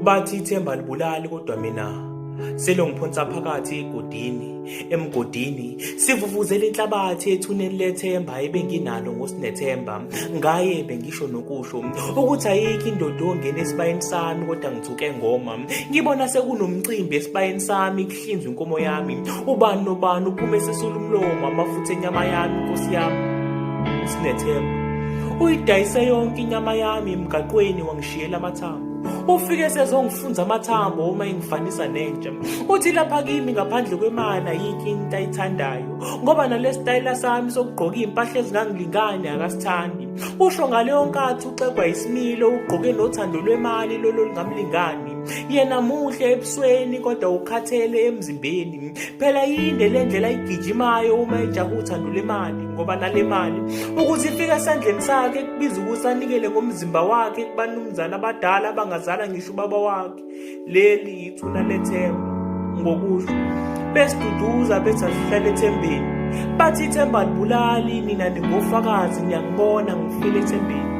Bathi ithemba alibulali kodwa mina selongiphonsa phakathi egodini, emgodini. Sivuvuzela inhlabathi ethuneni lethemba ebenginalo ngoSinethemba. Ngaye bengisho nokusho ukuthi ayikho indoda ongena esibayeni sami kodwa ngithuke ngoma. Ngibona sekunomcimbi esibayeni sami kuhlinzwa inkomo yami. Ubani nobani uphume esesula umlomo amafutha enyama yami nkosi yami. USinethemba uyidayise yonke inyama yami emgaqweni wangishiyela amathambo. Ufike sezongifunza amathambo uma engifanisa nentsha. Uthi lapha kimi ngaphandle kwemali ayikho into ayithandayo ngoba nale stayela sami sokugqoka iy'mpahla ezingangilingani akasithandi. Usho ngaleyo nkathi uxegwa isimilo ugqoke nothando lwemali lolo lungamlingani. Yena muhle ebusweni kodwa ukhathele emzimbeni. Phela yinde le ndlela ayigijimayo uma ejaha uthando lwemali ngoba nale mali ukuthi ifike esandleni sakhe kubiza ukuthi anikele ngomzimba wakhe kubanumzane abadala abangazala ngisho ubaba wakhe. Leli yithuna lethemba ngokusho besiduduza bethi asihlale ethembeni. Bathi ithemba alibulali, nina ningofakazi, niyangibona ngifile ethembeni.